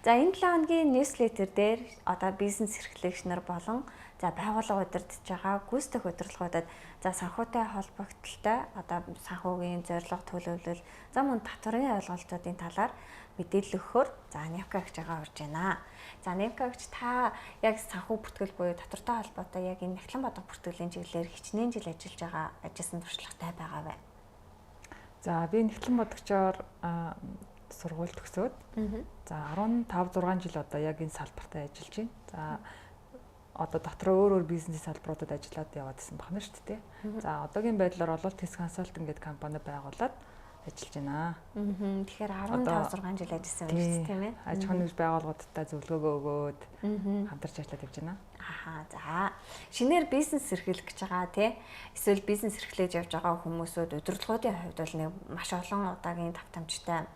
За, энэ 7 хоногийн newsletter дээр одоо бизнес эрхлэгч нар болон за байгууллага удирдах байгаа гүйцэтгэх удирдлагуудад за санхүүтэй холбогдлолтой одоо санхүүгийн зорилго, төлөвлөл, за мөн татварын ойлголтуудын талаар мэдээлэл өгөхөөр за Нявка агч байгаа урж байна. За, Нявка агч, та яг санхүү бүртгэл буюу татвартай холбоотой яг энэ нягтлан бодох бүртгэлийн чиглэлээр хичнээн жил ажиллаж байгаа, ажилласан туршлагатай байгаа вэ? За, би нягтлан бодогчоор сургууль төгсөөд за 15 6 жил одоо яг энэ салбартаа ажиллаж байна. За, одоо дотроо өөр өөр бизнес салбаруудад ажиллаад яваад исэн байна шүү дээ. За, одоогийн байдлаар бол Test Consulting гэдэг компани байгуулад ажиллаж байна. Тэгэхээр 15 6 жил ажилласан байх шүү, тийм ээ. Аж ахуйн нэгж байгууллагуудтай зөвлөгөөгөө өгөөд хамтарч ажиллаад явж байна. Ахаа, за. Шинээр бизнес эрхлэх гэж байгаа, тий. Эсвэл бизнес эрхлэж явж байгаа хүмүүсүүд удирдлагуудын хувьд бол нэг маш олон удаагийн давтамжтай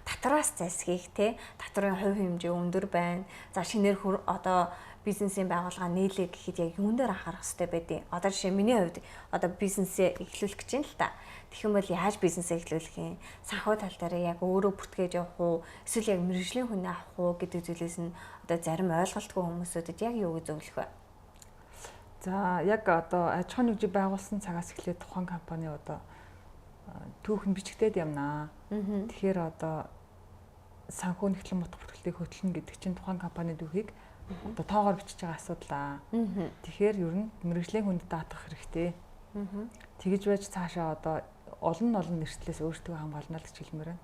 татвараас зайлсхийх, тий. Татварын хувь хэмжээ өндөр байна. За, шинээр одоо бизнесийн байгууллага нийлээ гэхэд яг юун дээр анхаарах хэрэгтэй байдیں۔ Одоо жишээ, миний хувьд одоо бизнесээ эхлүүлэх гэж байна л та. Тэгэх юм бол яаж бизнесээ эхлүүлэх юм? Санхүү тал дээр яг өөрөө бүртгээж явах уу? Эсвэл яг мэргэжлийн хүнээ авах уу гэдэг зүйлээс нь одоо зарим ойлголтгүй хүмүүсүүдэд яг юу гэж зөвлөх вэ? За, яг одоо аж ахуйн нэгжийг байгуулсан цагаас эхлээд тухайн компани одоо түүх нь бичигдээд явнаа. Тэгэхээр одоо санхүү нягтлан бодох бүртгэлийг хөтлөнө гэдэг чинь тухайн компани түүхийг одоо тоогоор бичиж байгаа асуудал аа. Тэгэхээр ер нь мэргэжлийн хүнд даатгах хэрэгтэй. Тэгэж байж цаашаа одоо олон олон эрсдлээс өөртөө хамгаална л гэж хэлмээр байна.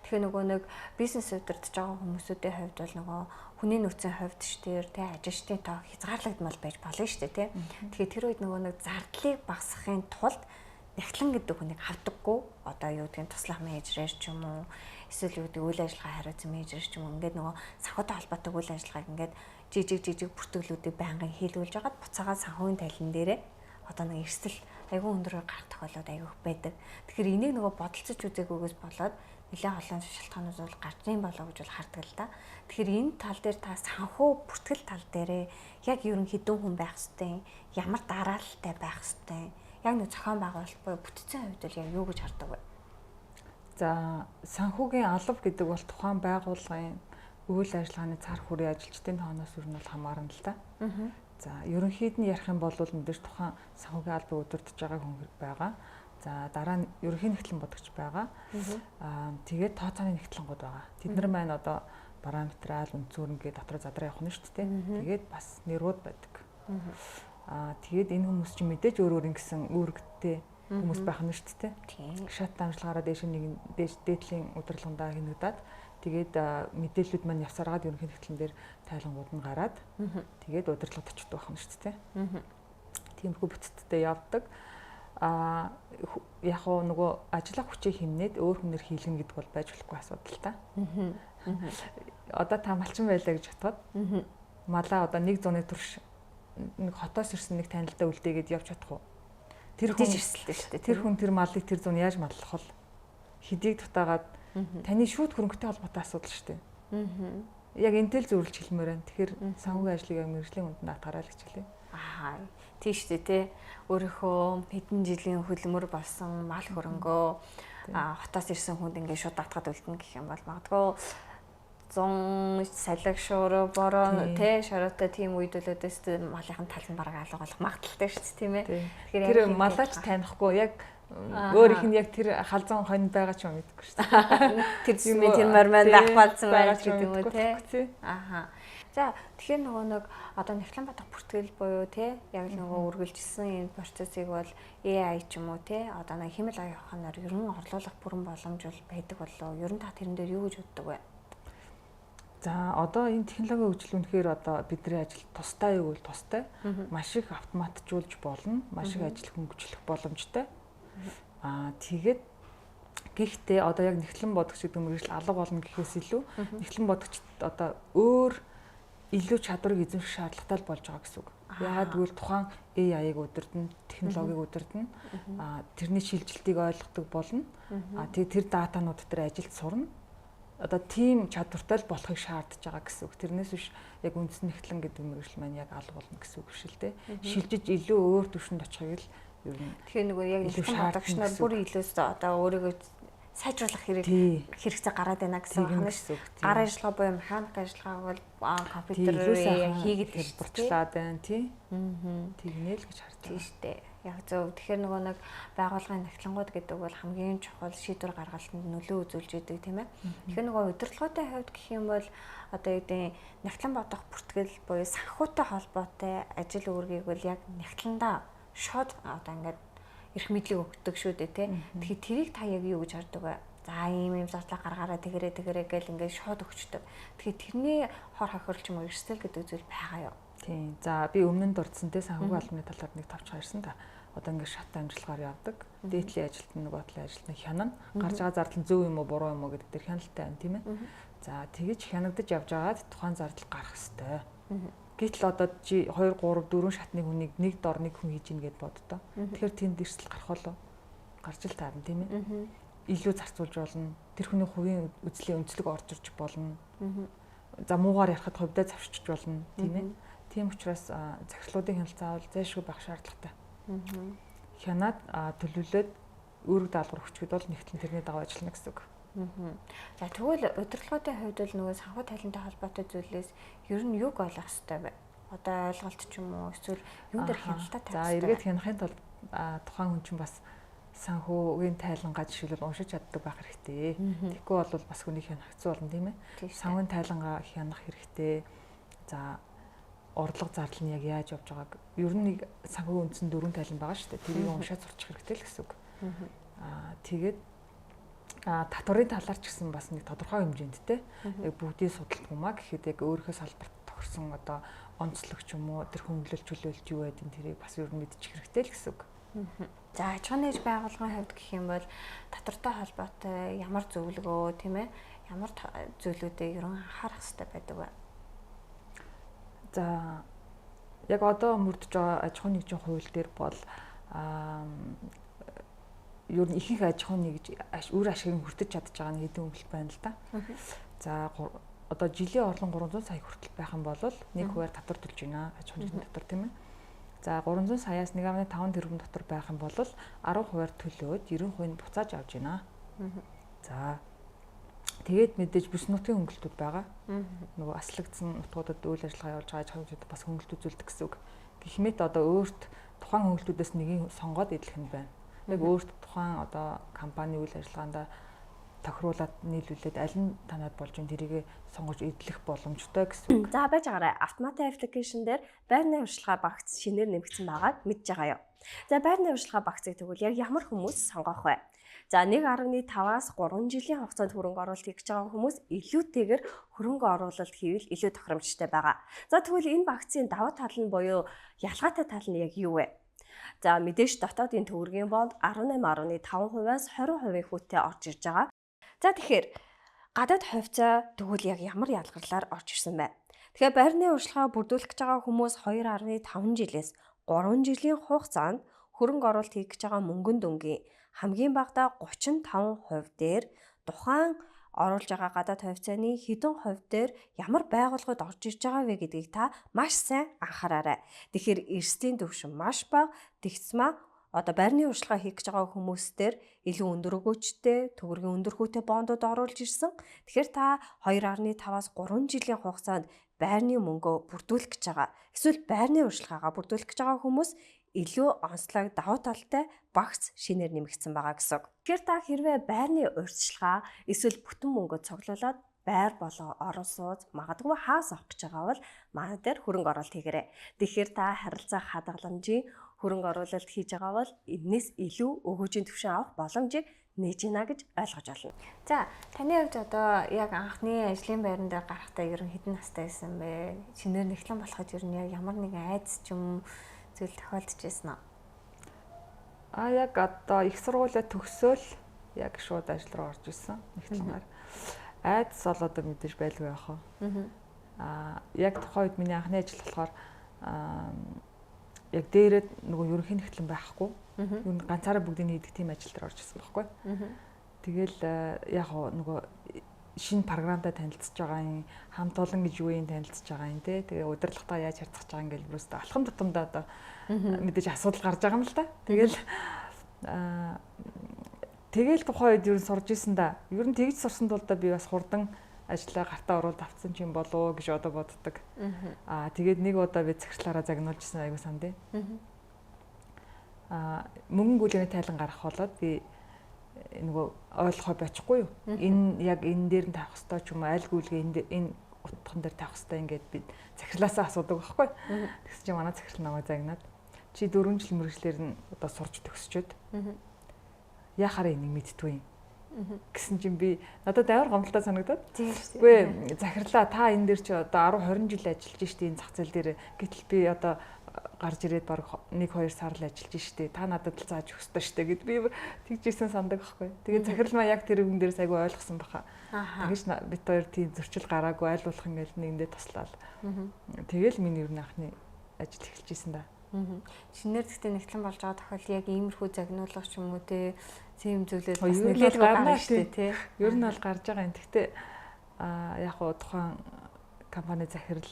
Тэгэхээр нөгөө нэг бизнес удирдах байгаа хүмүүсүүдийн хувьд бол нөгөө хүний нөөцийн хувьд ч тэр, тэ, ажилчдын тоо хязгаарлагдмал байж болно шүү дээ, тэ. Тэгэхээр тэр үед нөгөө нэг зардлыг багасгахын тулд нягтлан гэдэг хүнийг авдаггүй, одоо юу гэдгийг, туслах менежерээр ч юм уу, эсвэл юу гэдэг, үйл ажиллагаа хариуцсан менежер ч юм уу, ингээд нөгөө санхүүтэй холбоотой үйл ажиллагааг ингээд жижиг жижиг бүртгэлүүдийг байнгын хийлгүүлж байгаад буцаагаад санхүүгийн талан дээрээ одоо нэг эрсдэл айгүй өндөр гарах тохиолдол айгүй их байдаг. Тэгэхээр энийг нөгөө бодолцож үзээгүйгээс болоод нэлээд олон шалтгаанууд бол гарч ийн болоо гэж бол хардаг л да. Тэгэхээр энэ тал дээр та санхүү бүртгэл тал дээрээ яг ер нь хэдэн хүн байх хэвтэй, ямар дараалалтай байх хэвтэй, яг нэг зохион байгуулалт буюу бүтцийн хувьд бол яг юу гэж хардаг вэ? За, санхүүгийн алба гэдэг бол тухайн байгууллагын үйл ажиллагааны цар хүрээ ажилчдын тооноос ер нь бол хамаарна л да. За, ерөнхийд нь ярих юм бол мэдээж тухайн санхүүгийн албыг удирдах байгаа хүн байгаа. За, дараа нь ерөнхий нягтлан бодогч байгаа. Тэгээд тооцооны нягтлангууд байгаа. Тэд нар маань одоо параметрал үнцүүрнгээ дотор задраа явах нь шүү дээ. Тэгээд бас нэрүүд байдаг. Тэгээд энэ хүмүүс чинь мэдээж өөр өөр ингэсэн үүрэгтэй хүмүүс байх нь шүү дээ. Шат дамжлагаараа дээш нэг дээш дээдлийн удирдлагандаа хянагдаад, тэгээд мэдээллүүд маань явсараад ерөнхий нягтлан дээр тайлангууд нь гараад, тэгээд удирдлагад очдог байх нь шүү дээ. Тиймэрхүү бүтцтэй явдаг. Яг уу нөгөө ажиллах хүчийг хэмнээд өөр хүнээр хийлгэн гэдэг бол байж болохгүй асуудал та. Одоо та малчин байлаа гэж бодоход малаа одоо нэг зуны турш нэг хотоос ирсэн нэг танилдаа үлдээгээд явж чадах уу? Тэр хүн эрсдэлтэй шүү дээ. Тэр хүн тэр малыг тэр зун яаж маллах вэ? Хэдийг дутаагаад таны шүүд хөрөнгөтэй холбоотой асуудал шүү дээ. Яг энтэй л зөвлөж хэлмээр байна. Тэгэхээр санхүүгийн ажлыг яг мэргэжлийн хүнд даатгаарай л гэж хэлье. Аа, тийм шүү дээ, тий. Өөрийнхөө хэдэн жилийн хөдөлмөр болсон мал хөрөнгөө хотоос ирсэн хүнд ингээд шууд даатгаад үлдэнэ гэх юм бол магадгүй 100 салхи, шуурга, бороо, тий, шороотой тийм үед болоод малынхын тал нь бараг алга болох магадлалтай шүү дээ, тийм ээ. Тэгэхээр тэр малаач танихгүй, яг өөрийнх нь яг тэр халзан хонь байгаа ч юм мэдэхгүй шүү дээ. Тэр зүйн тэр мормон байх болсон байж гэдэг юм уу, тий. Аха. За, тэгэхээр нөгөө нэг одоо нягтлан бодох бүртгэл буюу, тий, яг нөгөө үргэлжилсэн энэ процессыг бол AI ч юм уу, тий, одоо нэг хиймэл оюун ухаанаар ер нь орлуулах бүрэн боломж бол байдаг болов. Ер нь та тэрэн дээр юу гэж боддог вэ? За, одоо энэ технологийн хөгжил үнэхээр одоо бидний ажил тустай юу гэвэл тустай. Маш их автоматжуулж болно. Маш их ажил хөнгөвчлөх боломжтой. Тэгээд гэхдээ одоо яг нягтлан бодогч гэдэг мэргэжил алга болно гэхээс илүү нягтлан бодогчид одоо өөр илүү чадварыг эзэмших шаардлагатай л болж байгаа гэсэн үг. Яагаад гэвэл тухайн AI-г удирдана, технологиг удирдана, тэрний шилжилтийг ойлгодог болно. Тэгээ тэр датанууд дээр ажилд сурна. Одоо тийм чадвартай л болохыг шаардж байгаа гэсэн үг. Тэрнээс биш яг үндсэн нягтлан гэдэг мэргэжил маань яг алга болно гэсэн үг биш л дээ. Шилжиж илүү өөр түвшинд очихыг л ер нь Тэгэхээр нөгөө яг нягтлан бодогч нар бүр илүү одоо өөрийгөө Сайжруулах хэрэг хэрэгцээ гараад байна гэсэн үг байна шүү. Гар ажиллагаа буюу механик ажиллагааг бол компьютерээр хийгээд хялбарчлаад байна тий. Тэгнэ л гэж харж байна шүү дээ. Яг зөв. Тэгэхээр нөгөө нэг байгууллагын нягтлангууд гэдэг бол хамгийн чухал шийдвэр гаргалтанд нөлөө үзүүлж идэг тийм ээ. Тэгэхээр нөгөө удирдлагын хувьд гэх юм бол одоо юу гэдэг нягтлан бодох бүртгэл буюу санхүүтэй холбоотой ажил үүргийг бол яг нягтландаа шууд одоо ингээд эрх мэдлийг өгдөг шүү дээ тий. Тэгэхээр тэрийг та яг юу гэж хардаг вэ? За ийм ийм зардлаа гаргаараа тэгэрээ тэгэрээ гэл ингээд шууд өгчдөг. Тэгэхээр тэрний хор хохирол ч юм уу эрсдэл гэдэг зүйл байгаа юу? Тийм. За би өмнө нь дурдсан те санхүүгийн албаны талаар нэг товч харсан та. Одоо ингээд шат амжилтгаар явдаг. Дээдлийн ажилт нь нөгөө талын ажилт нь хянана. Гарч байгаа зардал нь зөв юм уу буруу юм уу гэдэг дээр хяналттай байна тийм ээ. За тэгэж хянагдаж явж байгаад тухайн зардал гарах ёстой. Гэтэл одоо чи 2 3 4 шатны хүнийг нэг дор нэг хүн хийж ийн гэд боддоо. Тэгэхээр тэнд эрсдэл гарах болов? Гарч ил таарна тийм ээ. Илүү зарцуулж болно. Тэр хүний хувийн үзлийн өнцлөг орж ирж болно. За муугаар ярихад хувьдаа завшиж болно тийм ээ. Тийм учраас захирлуудын хяналт заавал зайлшгүй байх шаардлагатай. Хянаад төлөвлөөд үүрэг даалгавар өгчөхөд бол нэгтлэн тэрний дагуу ажиллана гэсэн үг. За тэгвэл удирдлагын хувьд бол нөгөө санхүү тайлантай холбоотой зүйлээс ер нь юг ойлгох ёстой вэ? Одоо ойлголт ч юм уу эсвэл юун дээр хяналтаа тавих ёстой? За эргээд хянахын тулд тухайн хүн чинь бас санхүүгийн тайлангаа жишээлбэл уншиж чаддаг байх хэрэгтэй. Тэгэхгүй бол бас хүний хянах хэцүү болно тийм ээ. Санхүүгийн тайлангаа хянах хэрэгтэй. За орлого зардал нь яг яаж явж байгааг ер нь нэг санхүүгийн үндсэн дөрвөн тайлан байгаа шүү дээ. Тэрийг уншаад сурчих хэрэгтэй л гэсэн үг. Тэгээд татварын талаар ч гэсэн бас нэг тодорхой хэмжээнд те яг бүгдийг судалдаг юм а гэхэд яг өөрийнхөө салбарт тохирсон одоо онцлог ч юм уу тэр хөнгөлөл чөлөөлт юу байдیں тэрийг бас ер нь мэдчих хэрэгтэй л гэсэн үг. За аж ахуйн нэгж байгууллагын хувьд гэх юм бол татвартай холбоотой ямар зөвлөгөө тийм ээ ямар зүйлүүдийг ер нь анхаарах хэрэгтэй байдаг вэ? За яг одоо мөрдөж байгаа аж ахуйн нэгжийн хууль дээр бол ер нь ихэнх аж ахуйн нэгж үр ашигыг хүртэж чадж байгаа нь хэдэн өнгөлт байна л да. За одоо жилийн орлого 300 сая хүртэл байх юм бол нэг хувиар татвар төлж байна. Аж ахуйн нэгжийн татвар тийм ээ. За 300 саяас 1.5 тэрбум дотор байх юм бол 10 хувиар төлөөд 90% нь буцааж авч байна. За тэгээд мэдээж бүс нутгийн хөнгөлтүүд байгаа. Нөгөө аслагдсан нутгуудад үйл ажиллагаа явуулж байгаа аж ахуйн нэгжүүд бас хөнгөлт үзүүлдэг гэсэн үг. Гэх мэт одоо өөрт тухайн хөнгөлтүүдээс нэгийг сонгоод эдлэх нь байна. Яг өөрт тухайн одоо компани үйл ажиллагаанд тохируулаад нийлүүлээд аль нь танаад болж ин тэрийг сонгож эдлэх боломжтой гэсэн үг. За байж байгаарай. Автомат аппликейшн дээр байрны урьдчилгаа багц шинээр нэмэгдсэн байгааг мэдж байгаа юу? За байрны урьдчилгаа багцыг тэгвэл яг ямар хүмүүс сонгох вэ? За 1.5-аас 3 жилийн хугацаанд хөрөнгө оруулалт хийж байгаа хүмүүс илүүтэйгээр хөрөнгө оруулалт хийвэл илүү тохиромжтой байгаа. За тэгвэл энэ багцын давуу тал нь буюу ялгаатай тал нь яг юу вэ? За мэдээж дотоодын төгрөгийн бонд 18.5%-аас 20% хүүтэй орж ирж байгаа. За тэгэхээр гадаад хувьцаа тэгвэл яг ямар ялгарлаар орж ирсэн бэ? Тэгэхээр байрны урьдчилгаа бүрдүүлэх гэж байгаа хүмүүс 2.5 жилээс 3 жилийн хугацаанд хөрөнгө оруулалт хийх гэж байгаа мөнгөн дүнгийн хамгийн багадаа 35% дээр тухайн оруулж байгаа гадаад хувьцааны хэдэн хувь дээр ямар байгууллагууд орж ирж байгаа вэ гэдгийг та маш сайн анхаараарай. Тэгэхээр эрсдлийн түвшин маш бага, тэгсмаа одоо байрны урьдчилгаа хийх гэж байгаа хүмүүстээр илүү өндөр өгөөжтэй, төгрөгийн өндөр хүүтэй бондууд оруулж ирсэн. Тэгэхээр та 2.5-аас 3 жилийн хугацаанд байрны мөнгөө бүрдүүлэх гэж байгаа. Эсвэл байрны урьдчилгаагаа бүрдүүлэх гэж байгаа хүмүүс илүү онцлог давуу талтай багц шинээр нэмэгдсэн байгаа гэсэн үг. Тэгэхээр та хэрвээ байрны урьдчилгаа эсвэл бүтэн мөнгө цуглуулад байр болон орон сууц магадгүй хаас авах гэж байгаа бол манай дээр хөрөнгө оруулалт хийгээрэй. Тэгэхээр та харилцаа хадгаламжийн хөрөнгө оруулалт хийж байгаа бол энэс илүү өгөөжийн түвшин авах боломжийг нээж гинэ гэж ойлгож байна. За таны хувьд одоо яг анхны ажлын байран дээр гарахдаа ер нь хэдэн настай байсан бэ? Шинээр нэгтлэн болоход ер нь яг ямар нэгэн айдас ч юм зүйл тохиолдож байсан уу? Яг одоо их сургуулиа төгсөөл яг шууд ажил руу орж исэн нэгтлэнгээр. Айдас бол одоо мэдээж байлгүй яах вэ? Яг тухайн үед миний анхны ажил болохоор яг дээрэд нөгөө ерөнхий нэгтлэн байхгүй. Юу ганцаараа бүгдийг хийдэг тийм ажил дээр орж исэн байхгүй. Тэгэл яг нөгөө шинэ програмтай танилцж байгаа юм, хамт олон гэж юу юм танилцж байгаа юм те. Тэгээ удирдлагатай яаж харьцах байгаа юм гэл бүрөөсөө алхам тутамдаа одоо мэдээж асуудал гарч байгаа юм л та. Тэгэл Тэгэл тухайн үед ер нь сурж исэн да. Ер нь тэгж сурсан тул да би бас хурдан ажлаа гартаа оруулаад авцсан ч юм болоо гэж одоо боддог. Тэгээд нэг удаа би захирлаараа загнуулжсэн айгуу санд. Мөнгөн гүйлгээний тайлан гаргах болоод би нөгөө ойлгохоо бичихгүй юу. Энэ яг энэ дээр нь тавих хэвээр ч юм уу аль гүйлгээ энэ утхан дээр тавих хэвээр ингээд би захирлаасаа асуудаг байхгүй. Тэгсэн чинь манай захирал намайг загнаад чи 4 жил мэргэжлээр нь одоо сурч төгсчөөд яхаараа энийг мэдтгүй юм гэсэн чинь би надад амар гомдолтой санагдаад. Үгүй захирлаа та энэ дээр чи одоо 10 20 жил ажиллаж штэ энэ зах зээл дээр гэтэл би одоо гарч ирээд баг 1 2 сар л ажиллаж штэ та надад л зааж өгөх ёстой штэ гэд би тэгж ирсэн сандаг байхгүй. Тэгээд захирал маа яг тэр үгэн дээрс айгүй ойлгосон баха. Тэгэж бит хоёр тийм зөрчил гараагүй аль болох ингээл нэгэндээ туслаад. Тэгэл миний ер нь анхны ажил эхэлж исэн да. Шинээр гэхдээ нэгтлэн болж байгаа тохиолдол яг иймэрхүү загнуулах ч юм уу те тийм зүйлүүд бас нэлээд гарна шүү дээ тий. Ер нь бол гарч байгаа юм. Гэхдээ яг хуу тухайн компани захирал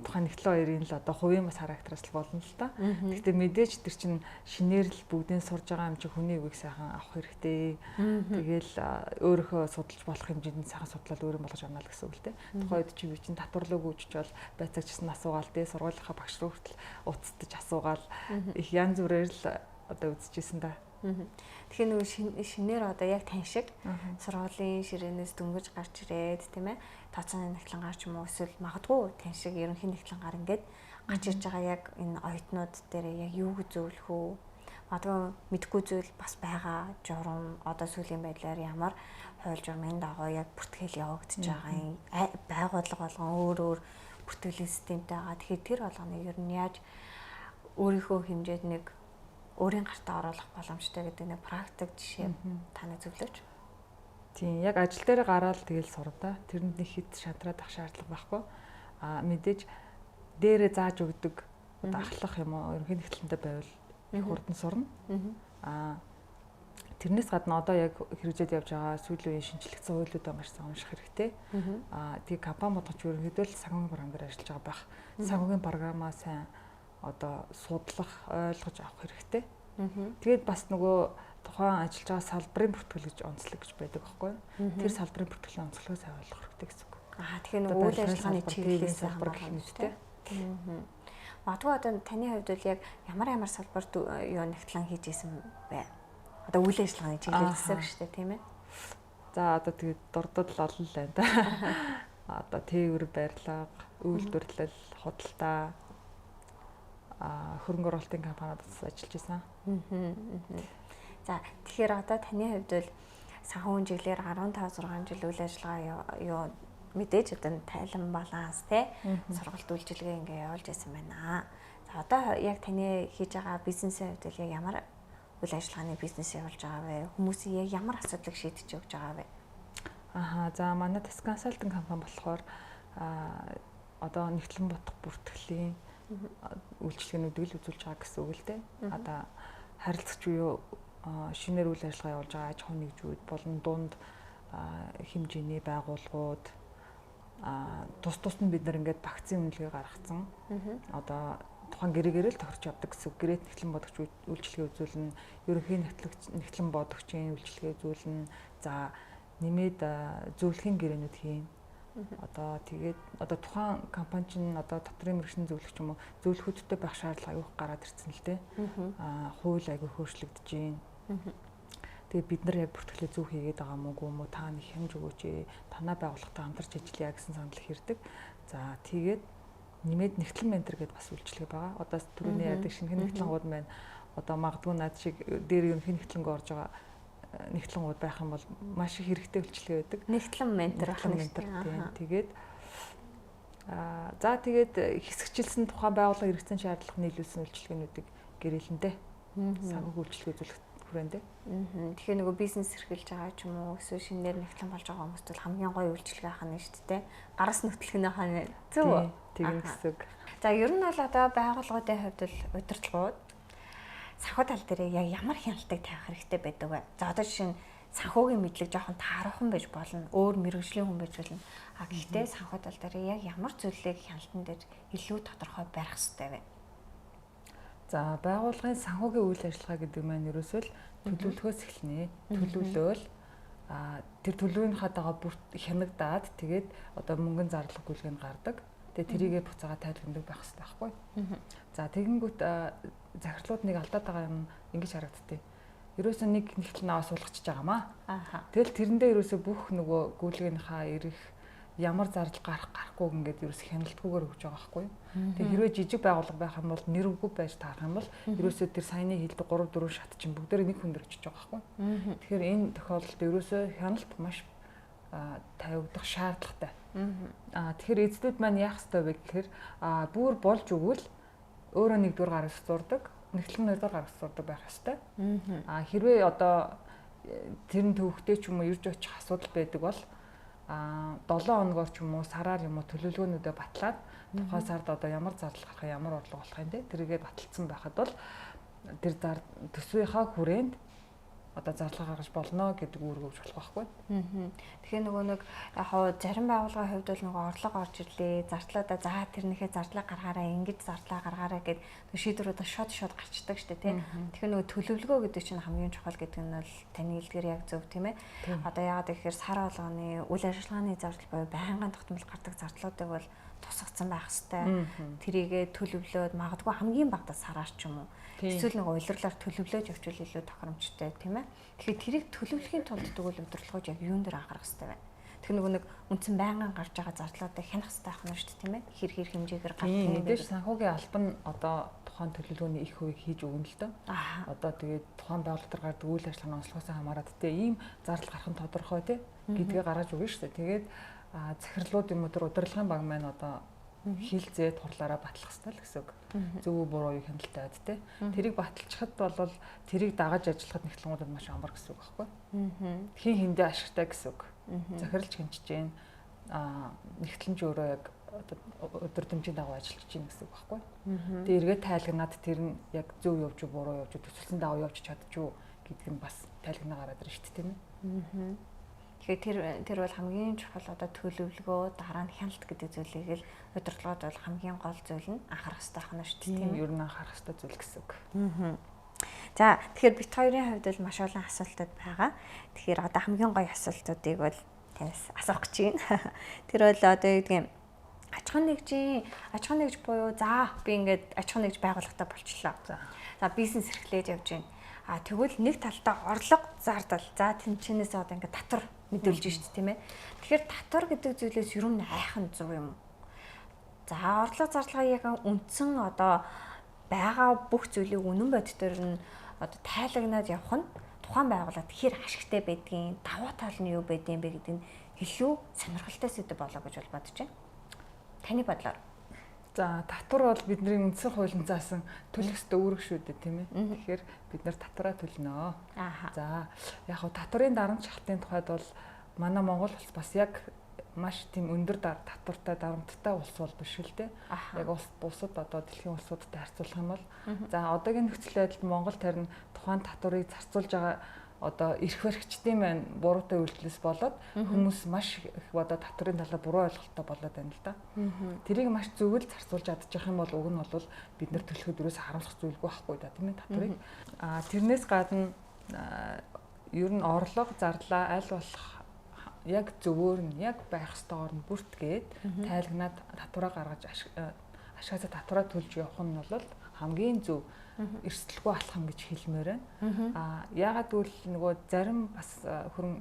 тухайн нэгтлэн хоёрын л одоо хувийн бас характераас л болно л та. Гэхдээ мэдээж тэр чинь шинээр л бүгдийн сурж байгаа юм чи хүний үгийг сайхан авах хэрэгтэй. Тэгэл өөрөөхөө судалж болох хэмжээнд сайхан судлаад өөрөө болгож авна л гэсэн үг л дээ. Тухайн үед чи би чинь татварлууг үүжиж бол байцаагчсан асуугаал дээ. Сургуулийнхаа багш руу хүртэл уцтаж асуугаал их янз бүрээр л одоо үзчихсэн да. Тэгэхээр нөгөө шинээр одоо яг тань шиг сургуулийн ширээнээс дөнгөж гарч ирээд тийм ээ тооцооны нэгтлэн гар ч юм уу эсвэл магадгүй тань шиг ерөнхий нэгтлэн гар ингээд гарч ирж байгаа яг энэ оюутнууд дээр яг юу гэж зөвлөх үү? Магадгүй мэдгүй зүйл бас байгаа. Журам одоо сүүлийн байдлаар ямар хууль журмын дагуу яг бүртгэл явагдаж байгаа юм. Байгууллага болгон өөр өөр бүртгэлийн системтэй байгаа. Тэгэхээр тэр болгоныг ер нь яаж өөрийнхөө хэмжээд нэг өөрийн гартаа оруулах боломжтой гэдэг нэг практик жишээ таны зөвлөж. Тийм, яг ажил дээр гараад тэгэл сурна да. Тэрэнд нэг хит шантраад ах шаардлага байхгүй. Мэдээж дээрээ зааж өгдөг одоо ахлах юм уу, ерөнхий нэгтлэнтэй байвал их хурдан сурна. Тэрнээс гадна одоо яг хэрэгжээд явж байгаа сүүлийн үеийн шинжлэгдсэн хуулиудаа маш сайн унших хэрэгтэй. Тэгээ компани бодгоч ерөнхийдөө л санхүүгийн програм дээр ажиллаж байгаа байх. Санхүүгийн програмаа сайн одоо судлах, ойлгож авах хэрэгтэй. Тэгээд бас нөгөө тухайн ажиллаж байгаа салбарын бүртгэл гэж онцлог гэж байдаг байхгүй юу? Тэр салбарын бүртгэлийн онцлогоо сайн ойлгох хэрэгтэй гэсэн үг. Тэгэхээр нөгөө үйл ажиллагааны чиглэлээс салбар гэх мэттэй. Магадгүй одоо таны хувьд бол яг ямар салбарт юу нэгтлэн хийж исэн бэ? Одоо үйл ажиллагааны чиглэл гэсэн үг шүү дээ, тийм ээ? За одоо тэгээд дурдвал олон л байна да. Одоо тээвэр барилга, үйлдвэрлэл, худалдаа, хөрөнгө оруулалтын компаниуд ажиллаж байсан. За тэгэхээр одоо таны хувьд бол санхүүгийн чиглэлээр 15 6 жил үйл ажиллагаа юу мэдээж одоо тайлан баланс те сургалт үйлчилгээ ингээ явуулж байсан байна. За одоо яг таны хийж байгаа бизнесийн хувьд бол яг ямар үйл ажиллагааны бизнес явуулж байгаа вэ? Хүмүүсийн яг ямар асуудлыг шийдэж өгч байгаа вэ? За манай Task Consulting компани болохоор одоо нэгтлэн бодох бүртгэлийн үйлчилгээнүүдийг л үзүүлж байгаа гэсэн үг л дээ. Одоо харилцагч буюу шинээр үйл ажиллагаа явуулж байгаа аж ахуйн нэгжүүд болон дунд хэмжээний байгууллагууд тус тусад нь бид нар ингээд багцын үнэлгээ гаргацсан. Одоо тухайн гэрээгээр л тохирч явдаг гэсэн үг. Гэрээт нэгтлэн бодогч үйлчилгээ үзүүлнэ, ерөнхий нэгтлэн бодогчийн үйлчилгээ үзүүлнэ. За нэмээд зөвлөхийн гэрээнүүд хийн. Одоо тэгээд одоо тухайн компани чинь одоо дотрын мэргэжлийн зөвлөх юм уу зөвлөхүүдтэй байх шаардлага аюух гараад ирсэн л дээ. Хууль аюух өөрчлөгдөж байна. Тэгээд бид нар яг бүртгэлээ зөв хийгээд байгаа мó үгүй мó та нэг хямж өгөөч ээ. Танаа байгууллагатай хамтарч ажиллая гэсэн санал хэрдэг. За тэгээд нэмээд нэгтлэн ментор гэдээ бас үйлчлэг байгаа. Одоо түрүүний ярьдаг шинэхэн нэгтлэнгууд маань одоо магадгүй над шиг дээр ерөнхий нэгтлэнгөө орж байгаа нэгтлэнгууд байх юм бол маш их хэрэгтэй үйлчилгээ байдаг. Нэгтлэн ментор байх ментор тийм. Тэгээд за тэгээд хэсэгчилсэн тухайн байгууллага хэрэгцээний шаардлага нийлүүлсэн үйлчилгээнүүдийг гэрээлэндээ санхүүгийн үйлчилгээ үзүүлэх хүрээндээ. Тэгэхээр нөгөө бизнес эрхэлж байгаа ч юм уу эсвэл шинээр нэгтлэн болж байгаа хүмүүст бол хамгийн гоё үйлчилгээ ахна шүү дээ. Гарас нүтлэх нь хаа зөв үү? Тийм гэсэн үг. За ер нь бол одоо байгууллагуудын хувьд бол удирдлагууд санхүү тал дээр яг ямар хяналтыг тавих хэрэгтэй байдаг вэ? За одоо жишээ нь санхүүгийн мэдлэг жоохон тааруухан байж болно. Өөр мэрэгжлийн хүн байж болно. А гэхдээ санхүү тал дээр яг ямар зүйлийг хяналтан дээр илүү тодорхой барих хэрэгтэй вэ? За, байгууллагын санхүүгийн үйл ажиллагаа гэдэг маань ерөөсөө л төлөвлөхөөс эхэлнэ. Төлөвлөөл тэр төлөвийнхаа дагуу бүр хянагдаад тэгээд одоо мөнгөн зарлах гүйлгээ нь гардаг. Тэгээд тэрийгээ буцаага тайлбарладаг байх хэрэгтэй байхгүй. За, тэгэнгүүт захирлууд нэг алдаад байгаа юм ингэж харагдтыг. Ерөөсөө нэг нэгтэл наваа суулгачихж байгаамаа. Тэгэл тэрэндээ ерөөсөө бүх нөгөө гүйлгээнийхаа ирэх ямар зардал гарах гарахгүй ингээд ерөөсөө хяналтгүйгээр өгч байгаа байхгүй. Тэгээ хэрвээ жижиг байгууллага байх юм бол нэрвгүй байж таарах юм бол ерөөсөө тэр саяны хэлдэг 3 4 шат чинь бүгдээрээ нэг хүн дээр очиж байгаа байхгүй. Тэгэхээр энэ тохиолдолд ерөөсөө хяналт маш тавигдах шаардлагатай. Тэгэхээр эцдүүд маань яах ёстой вэ гэхээр бүр болж өгвөл өөрөө нэгдүгээр гарагт зурдаг, нэгтлэн хоёрдугаар гарагт зурдаг байх ёстой. Хэрвээ одоо тэр нь төвөгтэй ч юм уу ирж очих асуудал байдаг бол 7 хоногоор ч юм уу сараар юм уу төлөвлөгөөнүүдээ батлаад тухайн сард одоо ямар зардал гарах, ямар орлого болох юм те тэрийгээ баталсан байхад бол тэр зар төсвийнхаа хүрээнд одоо зарлага гаргаж болно гэдэг үүрэг өгч болох байхгүй. Тэгэхээр нөгөө нэг яг хоо зарим байгууллагын хувьд бол нөгөө орлого орж ирлээ, зардлаадаа за тэрнийхээ зардлаа гаргаараа, ингэж зардлаа гаргаараа гэд шийдвэрүүд шууд гарчдаг штэ тий. Тэгэхээр нөгөө төлөвлөгөө гэдэг чинь хамгийн чухал гэдэг нь бол таны хэлдгээр яг зөв тийм ээ. Одоо яагаад гэхээр сар болгоны үйл ажиллагааны зардал буюу байнгын тогтмол гардаг зардлуудыг бол тусгацсан байх хэвээр. Тэрийгээ төлөвлөөд магадгүй хамгийн багадаа сараар ч юм уу. Эсвэл нэг улирлаар төлөвлөөж явуул илүү тохиромжтой тийм ээ. Тэгэхээр тэрийг төлөвлөхийн тулд тэгвэл удирдлагууд яг юун дээр анхаарах хэвээр байна. Тэгэхээр нөгөө нэг үндсэн байнгын гарч байгаа зардлуудыг хянах хэвээр байх нь шүү дээ тийм ээ. Хэр хэр хэмжээгээр гардаг юм бэ? Мэдээж санхүүгийн албан одоо тухайн төлөвлөгөөний их хувийг хийж өгнө л дөө. Одоо тэгээд тухайн байгууллага дээр гардаг үйл ажиллагааны онцлогоос хамаарат те ийм зардал гарах нь тодорхой те гэдгээ гаргаж өгнө шүү дээ. Тэгээд захирлууд юм уу тэр удирдлагын баг маань одоо хилцээ турлаараа батлах хэрэгтэй л гэсэн үг. Зөв үү буруу юу хяналттай байд те. Тэрийг баталчихад бол тэрийг дагаж ажиллахад нэгтлэнгуудад маш амар гэсэн үг байхгүй. Хин хиндээ ашигтай гэсэн үг. Захирлж хэмжиж гин нэгтлэн ч өөрөө яг өдөр тэмжийн дагуу ажиллаж гин гэсэн үг байхгүй. Тэгээ эргээд тайлгнаад тэр нь яг зөв явж уу буруу явж уу төсөлсөн дагуу явж чадчих уу гэдг нь бас тайлгнаа гараад ирнэ шүү дээ тийм ээ. Тэгэхээр тэр бол хамгийн чухал одоо төлөвлөгөө, дараа нь хяналт гэдэг зүйлийг л удирдлагууд бол хамгийн гол зүйл нь анхаарах хэрэгтэй байна шүү дээ тийм ээ. Ер нь анхаарах хэрэгтэй зүйл гэсэн үг. За, тэгэхээр бит хоёрын хувьд бол маш олон асуултууд байгаа. Тэгэхээр одоо хамгийн гоё асуултуудыг бол танаас асуух гэж байна. Тэр бол одоо юу гэдгийг аж ахуйн нэгж буюу за би ингээд аж ахуйн нэгж байгууллагатай болчлоо. За, бизнес эрхлээд явж байна. Тэгвэл нэг талдаа орлого зардал. За, тэнчэнээс одоо ингээд татвар мэдүүлж шít тийм ээ. Тэгэхээр татвар гэдэг зүйлээс ер нь айхан зөв юм уу? За, орлого зарлагаа яг үндсэн одоо байгаа бүх зүйлийг үнэн бодитоор нь одоо тайлагнаад явах нь тухайн байгууллагад хэр ашигтай байдгийг, давуу тал нь юу байдгийг бэ гэдэг нь илүү сонирхолтой сэдэв болоо гэж бол бодож байна. Таны бодлоор. За, татвар бол бидний үндсэн хуулийн заасан төлөх ёстой үүрэг шүү дээ тийм ээ. Тэгэхээр бид нар татвараа төлнө. За, яг хав татварын дарамт шалтын тухайд бол манай Монгол улс бас яг маш тийм өндөр татвартай дарамттай улс бол биш л дээ. Яг улс бусад одоо дэлхийн улсуудтай харьцуулах юм бол за одоогийн нөхцөл байдалд Монгол харин тухайн татварыг зарцуулж байгаа одоо эрх баригчдын маань буруутай үйлдэлээс болоод хүмүүс маш их одоо татварын талаар буруу ойлголттой болоод байна л да. Тэрийг маш зөв л зарцуулж чадчих юм бол уг нь бол бид нар төлөхөд ерөөс харамсах зүйлгүй байхгүй да тийм ээ татварыг. Тэрнээс гадна ер нь орлого зарлаа аль болох яг зөвөөр нь яг байх ёстойгоор нь бүртгээд тайлагнаад татвараа гаргаж ашгаасаа татвараа төлж явах нь бол хамгийн зөв эрсдэлгүй алхам гэж хэлмээр байна. Яагаад гэвэл нөгөө зарим бас хөрөн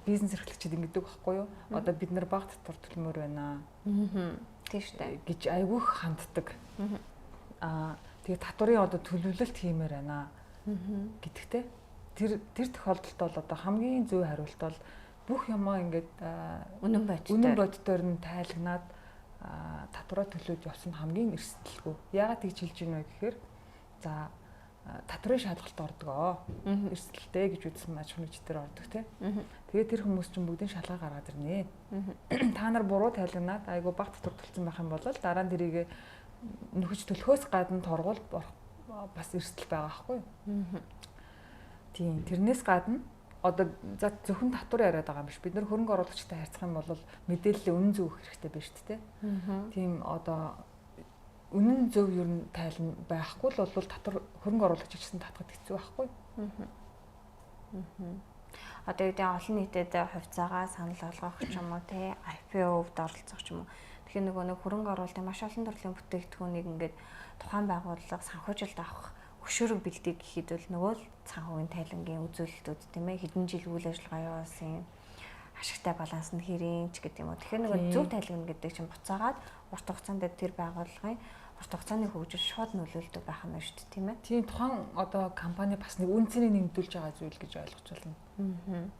бизнес эрхлэгчид ингэдэг байхгүй юу? Одоо бид нар бага татвар төлмөр байна. Тийм шүү дээ. Гэж айгүйх ханддаг. Тэгээ татварын одоо төлөвлөлт хиймээр байна гэдэгтэй. Тэр тохиолдолд бол одоо хамгийн зөв хариулт бол бүх юмаа ингээд үнэн бодитоор нь тайлагнаад татвараа төлөөд явсан хамгийн эрсдэлгүй. Яагаад тэгж хэлж байна вэ гэхээр за татварын шалгалт ордог. Эрсдэлтэй гэж үзсэн аж ахуйн нэгжтэр ордог тий. Тэгээд тэр хүмүүс чинь бүгдийн шалгаа гаргаад ирнэ. Та нар буруу тайлагнаад айгу бага татвар төлсөн байх юм бол дараа нь тэрийг нөхөж төлөхөөс гадна торгуул бас эрсдэл байгаа байхгүй юу? Тийм, тэрнээс гадна одоо за зөвхөн татвар яриад байгаа юм биш. Бид нар хөрөнгө оруулагчтай харьцах юм бол мэдээллийн үнэн зөв өгөх хэрэгтэй биш үү те. Тийм одоо Үнэн зөв ер нь тайлан байхгүй л бол татвар хөрөнгө оруулагч гэсэн татахад хэцүү байхгүй. Одоо юу гэдэг олон нийтэд хувьцаагаа санал болгох ч юм уу те IPO-д оролцох ч юм уу. Тэгэхээр нөгөө нэг хөрөнгө оруулалтын маш олон төрлийн бүтээгдэхүүнийг ингээд тухайн байгууллага санхүүжилт авах хөшөөрөг бэлдээ гэхэд бол нөгөө л санхүүгийн тайлангийн үзүүлэлтүүд тийм ээ хэдэн жил үйл ажиллагаа явуулсан ашигтай баланс нь хэрийн ч гэдэг юм уу. Тэгэхээр нөгөө зөв тайлан гэдэг чинь буцаагаад урт хугацаанд тэр байгууллагын урт хугацааны хөгжил шууд нөлөөлдөг байх нь шүү дээ тийм ээ. Тийм тухайн одоо компани бас нэг үн цэнийг нэмэгдүүлж байгаа зүйл гэж ойлгож байна.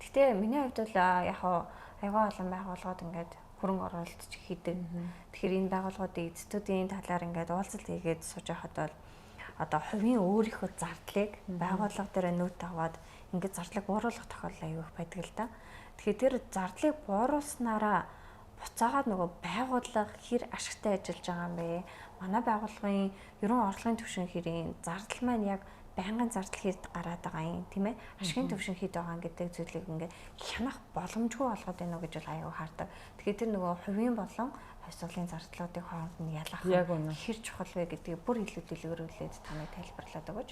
Гэхдээ миний хувьд бол яг аягүй олон байгууллагууд ингээд хөрөнгө оруулалт ч хийдэг. Тэгэхээр энэ байгууллагуудын эзэдүүдийн талаар ингээд уулзалт хийгээд сууж байхад бол одоо хувийн өөрийнхөө зардлыг байгууллага дээр нөт аваад ингээд зардлыг бууруулах тохиолдол аягүй их байдаг л да. Тэгэхээр тэр зардлыг бууруулснараа буцаагаад нөгөө байгууллага хэр ашигтай ажиллаж байгаа юм бэ? Манай байгууллагын ерөн орлогын түвшин хэрийн зардал маань яг байнгын зардал хэд гараад байгаа юм тийм ээ? Ашигын түвшин хэд байгаа гэдэг зүйлийг ингээд хянах боломжгүй болгоод байна уу гэж бол аягүй хардаг. Тэгэхээр тэр нөгөө хувийн болон хувьсгалын зардлуудыг хооронд нь ялгах хэр чухал вэ гэдгийг бүр илүү дэлгэрүүлээд таныг тайлбарлаад өгөөч.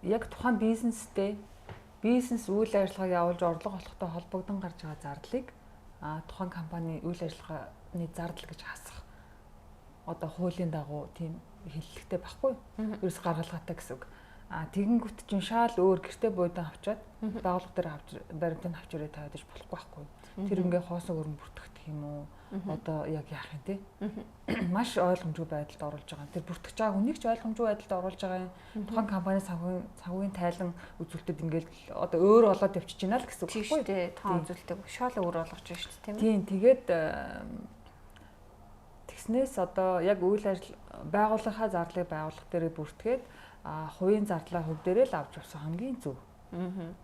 Яг тухайн бизнестэй бизнес үйл ажиллагааг явуулж орлого олохтой холбогдсон гарч байгаа зардлыг тухайн компани үйл ажиллагааны зардал гэж хасах одоо хуулийн дагуу тийм хэллэгтэй байхгүй. Ерөөс гаргалгаатай гэсэн үг. Тэгэнгүүт чинь шаал өөр гэрте буудан авчаад байгууллага дээр авч баримтыг авч ирээ тавиад иж болохгүй байхгүй. Тэр ингээ хоосон өрн бүртгэх юм уу? Одоо яг яах юм те? Маш ойлгомжгүй байдалд оруулж байгаа. Тэр бүртгэж байгаа хүнийг ч ойлгомжгүй байдалд оруулж байгаа юм. Тухайн компани санхүүгийн тайлан үзүүлэлтэд ингээл одоо өөр болоод явчихж байна л гэсэн үг байхгүй юу? Тоон үзүүлэлтийг шал өөр болгож байна шүү дээ, тийм ээ. Тийм, тэгээд тэгснээс одоо яг үйл ажил байгууллагынхаа зардлыг байгууллага дээрээ бүртгээд хувийн зардлаа хувь дээрээ л авч явсан хамгийн зөв.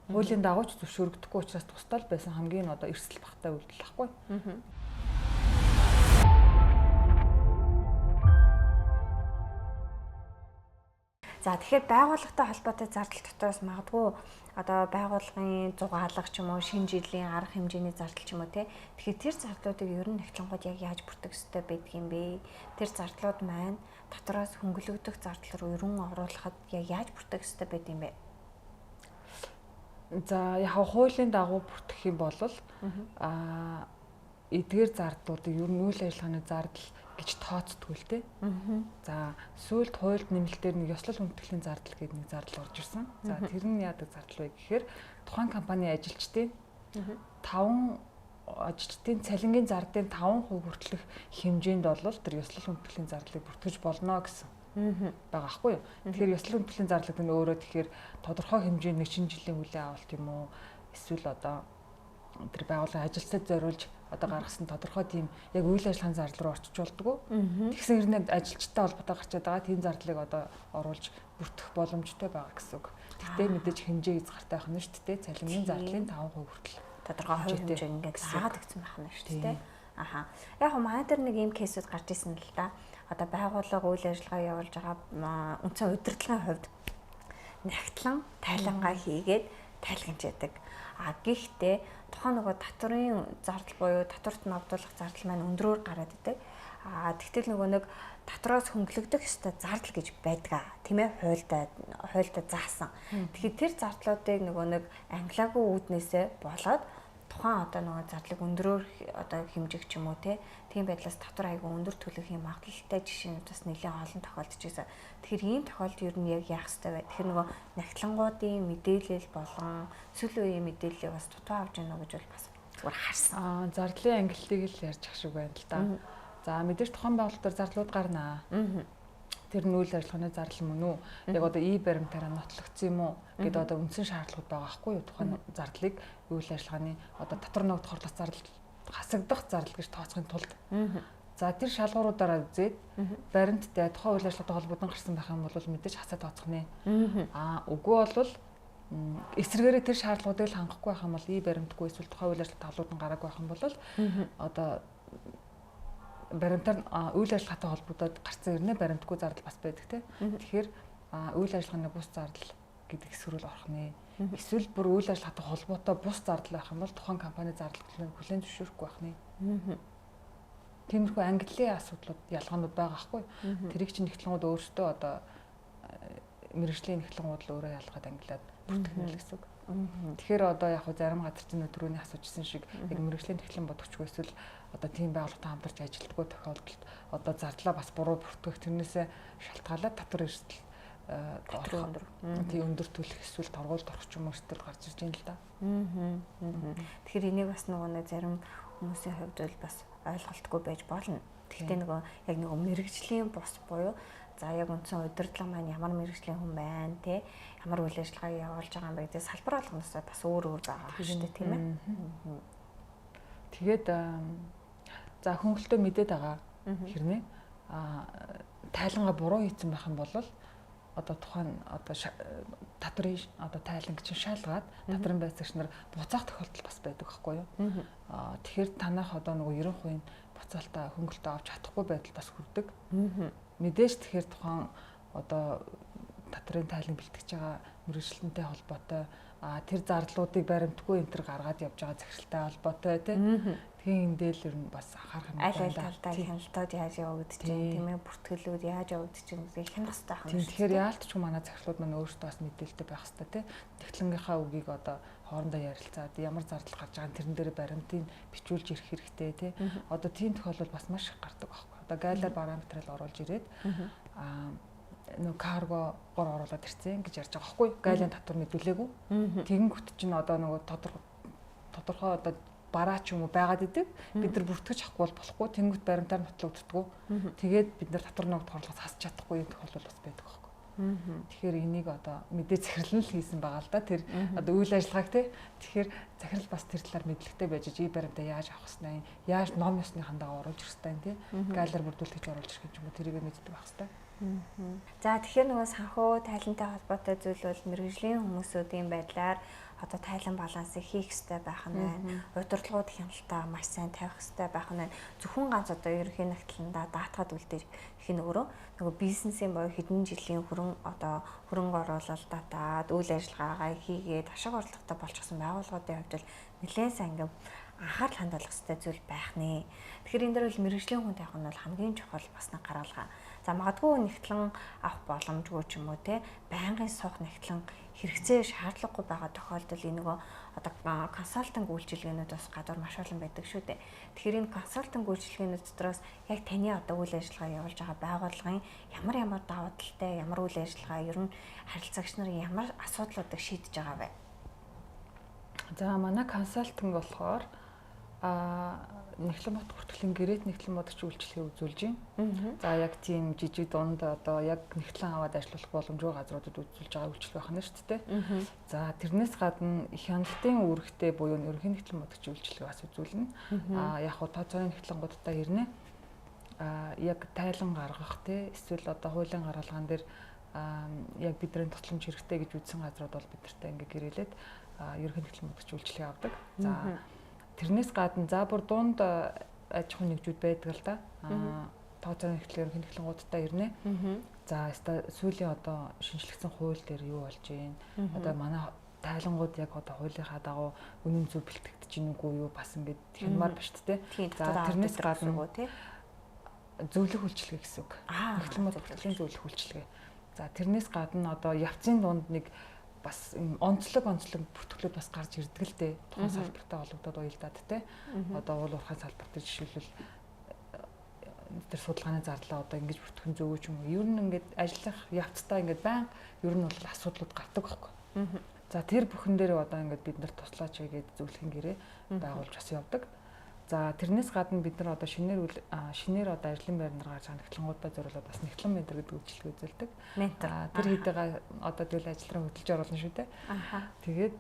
Хуулийн дагуу ч зөвшөөрөгдөхгүй учраас тусдаа л байсан хамгийн одоо эрсдэл багтай үйлдэл ахгүй. За тэгэхээр байгууллагатай холбоотой зардал дотроос магадгүй одоо байгууллагын зугаалга ч юм уу, шинэ жилийн арга хэмжээний зардал ч юм уу те. Тэгэхээр тэр зардлуудыг ер нь нягтлангууд яг яаж бүртгэх ёстой байдгийг бэ? Тэр зардлууд маань дотроос хөнгөлөгдөх зардал руу ерөн оруулахад яг яаж бүртгэх ёстой байдгийг бэ? За яг хуулийн дагуу бүртгэх юм бол эдгээр зардлуудыг ер нь үйл ажиллагааны зардал гэж тооцдгүй л те. За сүүлд хуульд нэмэлтээр нэг ёслол хүндэтгэлийн зардал гэдэг нэг зардал орж ирсэн. За тэр нь яадаг зардал вэ гэхээр тухайн компани ажилчдын 5 ажилчдын цалингийн зардлын 5% хүртэлх хэмжээнд бол тэр ёслол хүндэтгэлийн зардлыг бүртгэж болно гэсэн байгаа хгүй юу. Тэгэхээр ёслол хүндэтгэлийн зардал гэдэг нь өөрөө тэгэхээр тодорхой хэмжээний нэг шинэ жилийн хүлээн авалт юм уу эсвэл одоо тэр байгууллагын ажилчдад зориулж одоо гаргасан тодорхой тийм яг үйл ажиллагааны зардал руу очиж болдгоо. Тэгсэн хэрнээ ажилчтай холбоотой гарчаад байгаа тийм зардлыг одоо оруулж бүртгэх боломжтой байгаа гэсэн үг. Тэгтээ мэдээж хэмжээ хязгаартай байх нь шүү дээ. Цалингийн зардлын 5% хүртэл тодорхой хувь хэмжээ ингээд заагаад өгсөн байх нь шүү дээ. Аха. Яг хөө манай дээр нэг ийм кейсүүд гарч исэн л да. Одоо байгууллага үйл ажиллагаа явуулж байгаа үндсэн удирдлагын хувьд нягтлан тайлангаа хийгээд тайлгнчээдэг. А гэхдээ тухайн нөгөө татварын зардал буюу татварт ногдуулах зардал маань өндрөөр гараад идэг. А тэгтэл нөгөө нэг татвараас хөнгөлөгдөх ёстой зардал гэж байдаг. Тийм ээ, хуульдаа заасан. Тэгэхээр тэр зардлуудыг нөгөө нэг англиагүй үүднээсээ болоод тухайн одоо нөгөө зардлыг өндрөөр одоо хэмжих ч юм уу те. Тийм байдлаас татвар айгүй өндөр төлөх юм магадлалтай жишээнүүд бас нэлээд олон тохиолдож байсан. Тэгэхээр ийм тохиолдолд ер нь яг яах ёстой вэ? Тэгэхээр нөгөө нягтлангуудын мэдээлэл болон сүүлийн үеийн мэдээллийг бас дутуу авч яах гэж бол бас зүгээр харсан. Зардлын ангилтыг л ярьж ах шиг байна л да. За мэдээж тухайн байгууллагаар зардлууд гарнаа. Тэр нь үйл ажиллагааны зардал мөн үү? Яг одоо и баримтаараа нотлогдсон юм уу гэдэг одоо үндсэн шаардлагууд байгаа байхгүй юу? Тухайн зардлыг үйл ажиллагааны одоо татвар ногдох хорлох зардал хасагдах зардал гэж тооцохын тулд. За тэр шалгууруудаараа үзээд баримттай тухайн үйл ажиллагаатай холбогдсон гарсан байх юм бол мэдээж хасаа тооцох нэ. Үгүй бол эсрэгээрээ тэр шаардлагуудыг л хангахгүй байх юм бол и баримтгүй эсвэл тухайн үйл ажиллагатай холбогдсон гараагүй байх юм бол одоо баримтаар үйл ажиллагаатай холбогдоод гарсан ирнэ баримтгүй зардал бас байдаг те. Тэгэхээр үйл ажиллагааны бус зардал гэдэг хэсэг рүү орох нэ. Эсвэл бүр үйл ажиллагаатай холбоотой бус зардал байх юм бол тухайн компани зардал хүлээн зөвшөөрөхгүй байх нэ. Тиймэрхүү ангиллын асуудлууд ялгаанууд байгаа хгүй. Тэрийг чинь нэгтлэнгүүд өөрсдөө одоо мэргэжлийн нэгтлэнгүүд л өөрөө ялгаад ангилаад бүртгэх нь л гэсэн үг. Тэгэхээр одоо яг хөө зарим газар чинь түрүүний асуужсэн шиг яг мэргэжлийн нэгтлэн бодогчгүй эсвэл одоо тийм байгууллагатай хамтарч ажилтгүй тохиолдолд одоо зардлаа бас буруу бүртгэх, тэрнээсээ шалтгаалаад татвар эрсдэл өндөр. Тийм өндөр төлөх эсвэл торгуульд орох ч юм уу эрсдэл гарч ирж байна л да. Тэгэхээр энийг бас нөгөө нэг зарим хүмүүсийн хувьд бол бас ойлголтгүй байж болно. Гэхдээ нөгөө яг нөгөө мэргэжлийн бус буюу за яг үндсэн удирдлага маань ямар мэргэжлийн хүн байна те, ямар үйл ажиллагааг явуулж байгаа юм бэ гэдэг салбар болгоноос бас өөр өөр байгаа шүү дээ, тийм ээ. Тэгээд за хөнгөлтөө мэдээд байгаа хэрнээ тайлангаа буруу хийсэн байх юм бол одоо тухайн одоо татварын одоо тайланг чинь шалгаад татварын байцаагч нар буцаах тохиолдол бас байдаг байхгүй юу? Тэгэхээр танах одоо нөгөө 90% буцаалтаа хөнгөлтөө авч чадахгүй байдал бас хүрдэг. Мэдээж тэгэхээр тухайн одоо татварын тайлан бэлтгэж байгаа мэргэжилтэнтэй холбоотой тэр зардлуудыг баримтгүй энэ төр гаргаад явж байгаа захиралтай холбоотой тий. Тэгэхээр энэ дээр л ер нь бас анхаарах юм байна. Аль аль талдаа хяналтууд яаж явагдаж байна, тийм ээ, бүртгэлүүд яаж явагдаж байна гэдгийг хянах хэрэгтэй байна. Тэгэхээр яалтчгүй манай захирлууд маань өөрсдөө бас мэдээлэлтэй байх хэрэгтэй тий. Тэгтлэнгийнхаа үгийг одоо хоорондоо ярилцаад ямар зардал гарч байгаа нь тэрэн дээр баримтыг бичүүлж ирэх хэрэгтэй тий. Одоо тийм тохиолдол бас маш их гардаг байхгүй. Одоо гайлаар бараа материал оруулж ирээд нөө каргогоор оруулаад ирсэн гэж ярьж байгаа байхгүй. Гайлын татвар мэдүүлээгүй. Тэгэнгүүт чинь одоо нөгөө тодорхой одоо бараа ч юм уу байгаад идэг. Бид нар бүртгэж авахгүй бол болохгүй. Тэнгүүт баримтаар нотлогддгоо. Тэгээд бид нар татвар ногдох орлогоос хасч чадахгүй юм тохиолдол бас байдаг байхгүй. Тэгэхээр энийг одоо мэдээ захирал нь л хийсэн байгаа л да. Тэр одоо үйл ажиллагааг те. Тэгэхээр захирал бас тэр талаар мэдлэгтэй байж и баримтаа яаж авах хэвтэй, яаж ном ёсны хандаа оруулж ирэх хэвтэй те. Гайлаар бүрдүүлэх гэж оруулж ирэх юм уу тэрийг мэддэг байх хэвтэй. За тэгэхээр нөгөө санхүү тайлантай холбоотой зүйл бол мэргэжлийн хүмүүсүүдийн байдлаар одоо тайлан балансыг хийх хэрэгтэй байх нь байна. Удирдлагууд хяналтаа маш сайн тавих хэрэгтэй байх нь байна. Зөвхөн ганц одоо ерөнхий нагтландаа даатгаад үлдэх нь өөрөө нөгөө бизнесийн боёо хэдэн жилийн хөрөн одоо хөрөнгө оруулалт татаад үйл ажиллагаагаа хийгээд ашиг орлоготой болчихсон байгууллагуудын хувьд бол нэлээд сайн ингээ анхаарал хандуулах хэрэгтэй зүйл байх нэ. Тэгэхээр энэ дээр бол мэргэжлийн хүн тавих нь бол хамгийн чухал бас нэг гаргалгаа. За магадгүй нэгтлэн авах боломжгүй ч юм уу те, байнгын суух нэгтлэн хэрэгцээ шаардлагагүй байгаа тохиолдолд энэ нөгөө одоо консалтинг үйлчилгээнүүд бас гадуур маш олон байдаг шүү дээ. Тэгэхээр энэ консалтинг үйлчилгээнүүд дотроос яг таны одоо үйл ажиллагаа явуулж байгаа байгууллагын ямар ямар давуу талтай, ямар үйл ажиллагаа ер нь харилцагч нарын ямар асуудлуудыг шийдэж байгаа вэ? За манай консалтинг болохоор Нэгтлэн бот бүртгэлийн гэрээт нэгтлэн бодогч үйлчлэгээ үзүүлж байна. За яг тийм жижиг дунд одоо яг нэгтлэн аваад ажиллах боломжгүй газруудад үзүүлж байгаа үйлчлэг байна шүү дээ. За тэрнээс гадна хяналтын үүрэгтэй буюу ерөнхий нэгтлэн бодогч үйлчлэгээ бас үзүүлнэ. Яг хуу тооцооны нэгтлэнгуудтай ирнэ. Яг тайлан гаргах те эсвэл одоо хуулийн гаргалгаан дээр яг бидний тусламж хэрэгтэй гэж үзсэн газрууд бол бидэртэй ингээ гэрээлээд ерөнхий нэгтлэн бодогч үйлчлэгээ авдаг. За тэрнээс гадна за бүр дунд аж ахуйн нэгжүүд байдаг л да. Тооцооны нэгтлэн ерөнхий нэгтлэнгуудтай ирнэ. За сүүлийн одоо шинжлэгдсэн хууль дээр юу болж байна? Одоо манай тайлангууд яг одоо хуулийнхаа дагуу үнэн зөв бэлтгэгдэж гин үгүй юу бас ингээд хянамаар ба шүү дээ. За тэрнээс гадна зөвлөх үйлчилгээ гэсэн үг. Нэгтлэн бод бүртгэлийн зөвлөх үйлчилгээ. За тэрнээс гадна одоо явцын дунд нэг бас онцлог бүртгэлүүд бас гарч ирдэг л дээ. Тухайн салбартай холбогдоод уялдаад те. Одоо уул уурхайн салбар дээр жишээлбэл тэр судалгааны зардлаа одоо ингэж бүртгэх нь зөв ч юм уу. Ер нь ингээд ажиллах явцдаа ингээд баян ер нь бол асуудлууд гардаг байхгүй. За тэр бүхэн дээр одоо ингээд бид нар туслаач гээд зөвлөхийн гэрээ байгуулж бас явдаг. За тэрнээс гадна бид нар одоо шинээр одоо ажлын байрнаар гарч байгаа нэгтлэнгуудаа зориулаад бас нэгтлэн ментор гэдэг үйлчилгээ үзүүлдэг. Ментор. Тэр хэдийгээ одоо тэгэл ажил руу хөдөлж оруулна шүү дээ. Тэгээд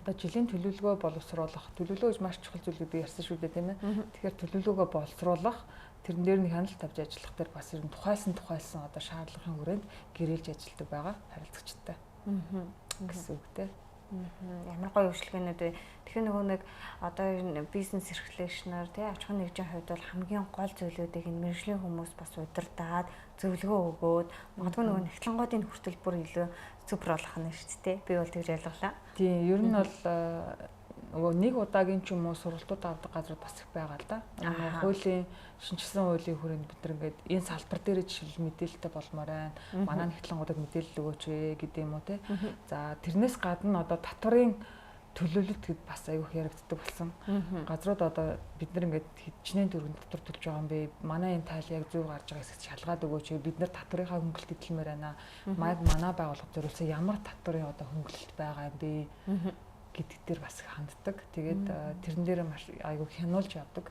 одоо жилийн төлөвлөгөө боловсруулах, төлөвлөгөө гэж маш чухал зүйл гэдэг ярьсан шүү дээ, тийм ээ. Тэгэхээр төлөвлөгөөгөө боловсруулах, тэрэн дээр нь хяналт тавьж ажиллах дээр бас ер нь тухайлсан одоо шаардлагын хүрээнд гэрээлж ажилладаг байгаа харилцагчтай. Гэсэн үг дээ. Ямар гоё үйлчилгээнүүд вэ? Тэгэхээр нөгөө нэг одоо энэ бизнес эрхлэгч нар тий аж ахуйн нэгжийн хувьд бол хамгийн гол зүйлүүдийг энэ мэргэжлийн хүмүүс бас удирдаад зөвлөгөө өгөөд магадгүй нөгөө нэгтлэнгуудын хүртэл бүр илүү супер болох нь шүү дээ. Би бол тэгж ойлголаа. Тийм, ер нь бол Нөгөө нэг удаагийн ч юм уу сургалтууд авдаг газрууд бас их байгаа л да. Нөгөө хуулийн шинжилсэн хуулийн хүрээнд бид нар ингээд энэ салбар дээр жишээл мэдээлэлтэй болмоор байна. Манай нэгтлэнгуудад мэдээлэл өгөөч ээ гэдэг юм уу те. За тэрнээс гадна одоо татварын төлөөлөлт гэд бас айгүйх яригддаг болсон. Газрууд одоо бид нар ингээд хичнээн төгрөг татвар төлж байгаа юм бэ? Манай энэ тайл яг зөв гарч байгаа хэсэгт шалгаад өгөөч. Бид нар татварынхаа хөнгөлөлт эдлэмээр байна. Манай байгууллага зориулсан ямар татварын одоо хөнгөлөлт байгаа юм бэ гэдэг дээр бас ханддаг. Тэгээд тэрэн дээр маш айгүй хянуулж явдаг.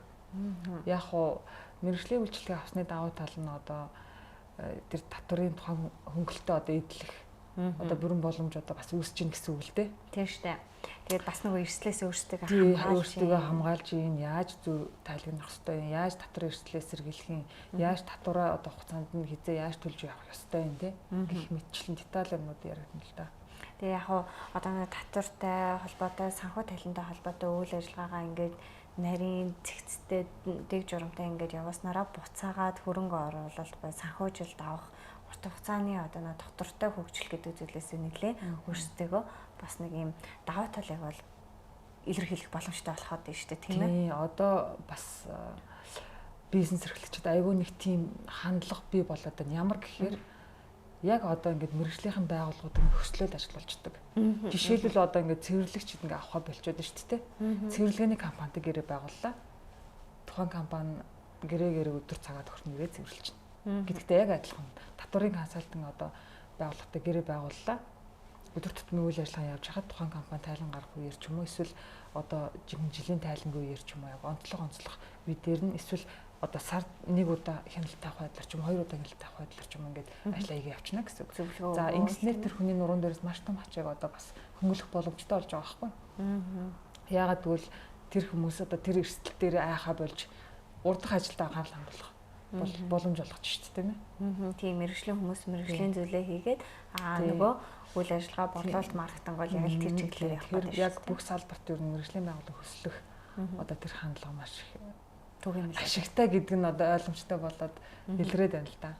Яг хуу мэргэжлийн үйлчилгээ авсны давуу тал нь одоо тэр татварын тухайн хөнгөлөлтөө одоо эдлэх одоо бүрэн боломж одоо бас үүсэж гин гэсэн үг л дээ. Тийм шүү дээ. Тэгээд бас нөгөө эрсдлээс өөрсдөө хамгаалж ийн, яаж зөв тайлбарлах ёстой юм, яаж татвар эрсдлээс сэргийлэх юм, яаж татвараа одоо хугацаанд нь хизээ яаж төлж явах ёстой юм те. Гэх мэтчлэн деталь юмнууд яригдана л да. Тэгээ яг хуу одоо нэг татвартай холбоотой, санхүү талантай холбоотой үйл ажиллагаагаа ингээд нарийн цэгцтэй дэг журамтай ингээд явуулснараа буцаагаад хөрөнгө оруулалт буюу санхүүжилт авах урт хугацааны одоо нэг доктортой хөгжил гэдэг зүйлээс нэлээ өөрсдөө бас нэг юм давуу талыг бол илэрхийлэх боломжтой болоход байна шүү дээ, тийм ээ. Тийм, одоо бас бизнес эрхлэгчид айгүй нэг тийм хандлага бий болоод байна. Ямар гэхээр яг одоо ингээд мэргэжлийнхэн байгууллагууд хөслөөд ажиллуулждаг. Жишээлбэл одоо ингээд цэвэрлэгчид ингээд авахаа болчиход байна шүү дээ. Цэвэрлэгээний компанитай гэрээ байгууллаа. Тухайн компани гэрээ өдөр цагаа тохирно гэрээ цэвэрлэчихнэ. Гэдэгтэй яг адилхан татварын консалтинг одоо байгууллагатай гэрээ байгууллаа. Өдөр тутмын үйл ажиллагаа явж хахад тухайн компани тайлан гарах үеэр ч юм уу эсвэл одоо жилийн тайлангийн үеэр ч юм уу яг онцлог үе дээр нь эсвэл одоо сард нэг удаа хяналт тавих байдлаар ч юм хоёр удаа хяналт тавих байдлаар ч юм ингээд ажлаа хийгээ явчихна гэсэн үг. За ингэснээр тэр хүний нуруунд дээрээс маш том ачааг одоо бас хөнгөлөх боломжтой болж байгаа байхгүй. Яагаад гэвэл тэр хүмүүс одоо тэр эрсдэл дээр айхаа болж урдах ажилдаа анхаарал хандуулах боломж олгож шүү дээ, тийм ээ. Тийм, мэргэжлийн хүмүүс мэргэжлийн зүйлээ хийгээд нөгөө үйл ажиллагаа борлуулалт маркетинг бол яг л тэр чиглэлээр явах гэдэг. Яг бүх салбарт ер нь мэргэжлийн байгууллага хөслөх одоо тэр хандлага маш их түгээмэл ашигтай гэдэг нь одоо ойлгомжтой болоод илрээд байна л да.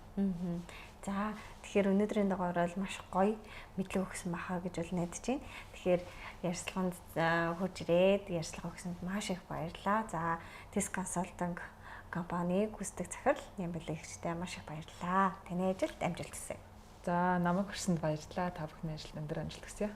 За тэгэхээр өнөөдрийн дугаар бол маш гоё мэдлэг өгсөн баха гэж бол найдаж байна. Тэгэхээр ярилцлаганд хурж ирээд ярилцлага өгсөнд маш их баярлалаа. За Test Consulting компани гүйцэтгэх захирал Нямбал ихчтэй маш их баярлалаа. Таны ажилд амжилт хүсье. За намайг хүрсэнд баярлалаа. Та бүхний ажилд өндөр амжилт хүсье.